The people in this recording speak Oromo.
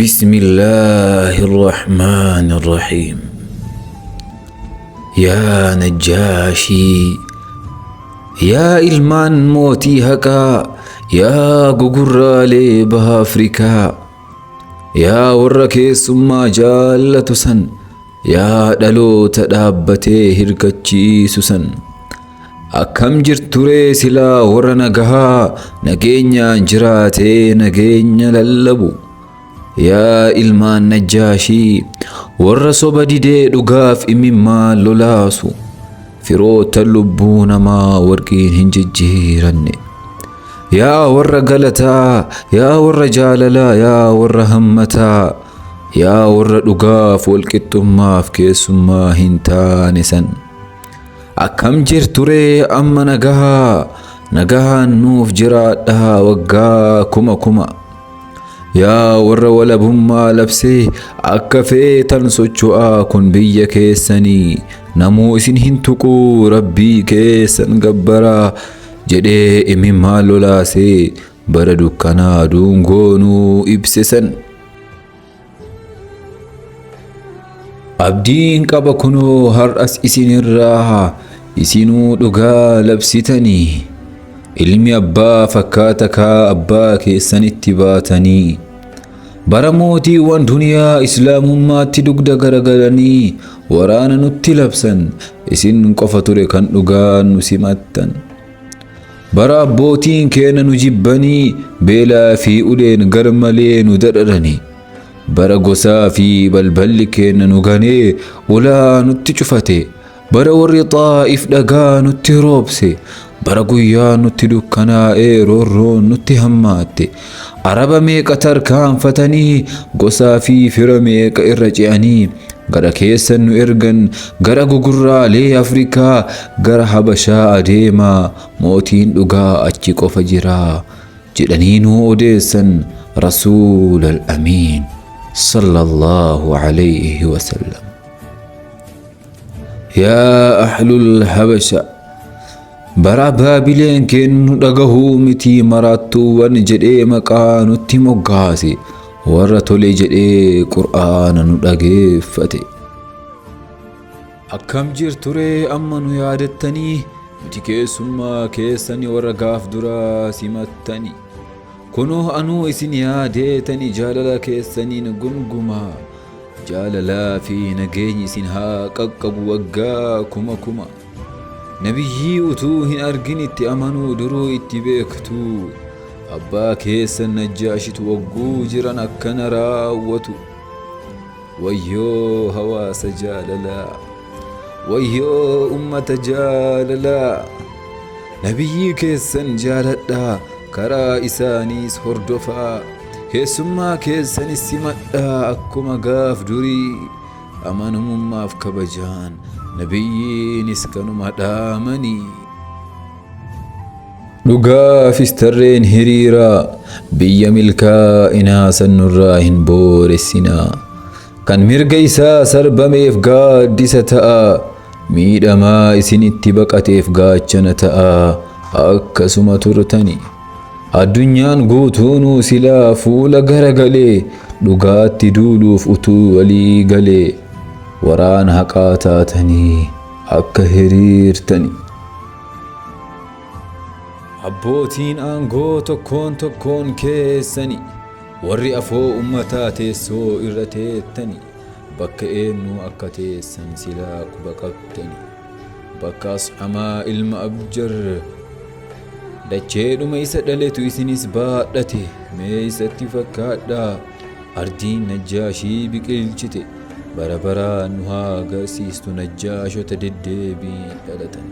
Bismillaahi Rahmaani Rahiim. Yaa Najjaashii, yaa ilmaan mootii haqaa, yaa gugurraalee baha Afrikaa, yaa warra keessummaa jaallatu san, yaa dhaloota dhaabbatee hirkachiisu san. Akkam jirturee silaa warra nagahaa nageenyaan jiraatee nageenya lallabu. Yaa ilmaan Najjaashii warra soba didee dhugaaf imimmaan lolaasu. Firoottan lubbuu namaa warqiin hin jijjiiranne. Yaa warra galataa, yaa warra jaalalaa, yaa warra hammataa, yaa warra dhugaaf walqixxummaaf keessummaa hin taane san. Akkam jirturee amma nagahaa, nagahaan nuuf jiraadhaa waggaa kuma kuma. Yaa warra walabummaa labsee akka feetan socho'aa kun biyya keessanii namuu isin hin tuquu rabbii keessan gabbaraa jedhee imimmaan lolaasee bara dukkanaa duungoonuu ibse san. Abdiin qaba kunoo har'as isinirraa isinuu dhugaa labsitanii ilmi abbaa fakkaata kaa abbaa keessanitti baatanii bara mootiiwwan duniyaa islaamummaatti dugda garagalanii waraana nutti labsan isin qofa ture kan dhugaa nu simattan. Bara abbootiin keenya nu jibbanii beelaa fi uleen gar malee nu dararanii. Bara gosaa fi balballi keenya nu ganee ulaa nutti cufate. Bara warri Xaa'if dhagaa nutti roobse. Bara guyyaa nutti dukkanaa'ee roorroon nutti hammaatte. Araba meeqa tarkaanfatanii gosaa fi fira meeqa irra ce'anii gara keessan nu ergan gara gugurraalee Afrikaa gara Habashaa adeemaa mootiin dhugaa achi qofa jira jedhanii nu odeessan Rasuul al-Amiin sallallahu alayhi wasallam. Yaa ahlul Habasha bara baabileen kennu dhagahuu mitii maraattuuwwan jedhee maqaa nutti moggaase warra tole jedhee qur'aana nu dhageeffate. Akkam jirturee amma nu yaadattanii nuti keessummaa keessanii warra gaaf duraa simattanii. Kunoo anuu isin yaadeetanii jaalala keessaniin gungumaa. Jaalalaa fi nageenyi isin haa qaqqabu waggaa kuma kuma. Nabiyyii utuu hin argin itti amanuu duruu itti beektu. Abbaa keessan Najjaashitu wagguu jiran akkana raawwatu. Wayyoo hawaasa jaalalaa! Wayyoo ummata jaalalaa! Nabiyyii keessan jaaladhaa, karaa isaaniis hordofaa, keessummaa keessanis simadhaa akkuma gaaf durii amanamummaaf kabajaan nabiyyiinis kanuma dhaamanii. Dhugaafis tarreen hiriiraa biyya milkaa'inaa san nurraa hin booressinaa. Kan mirga isaa sarbameef gaaddisa ta'a, miidhamaa isinitti baqateef gaachana ta'a akkasuma turtani. Addunyaan guutuunuu silaa fuula garagalee dhugaatti duuluuf utuu walii galee waraana haqaa taatanii akka hiriirtani. Abbootiin aangoo tokkoon tokkoon keessani warri afoo ummataa teessoo irra teettani bakka eenyu akka teessan silaa quba qabdani. Bakka Ashamaa ilma Abjar dacheedhuma isa dhaletu isinis baadhate mee isatti fakkaadhaa ardiin Najjaashii biqilchite bara baraan nu haa agarsiistu Najjaashota deddeebiin dhalatan.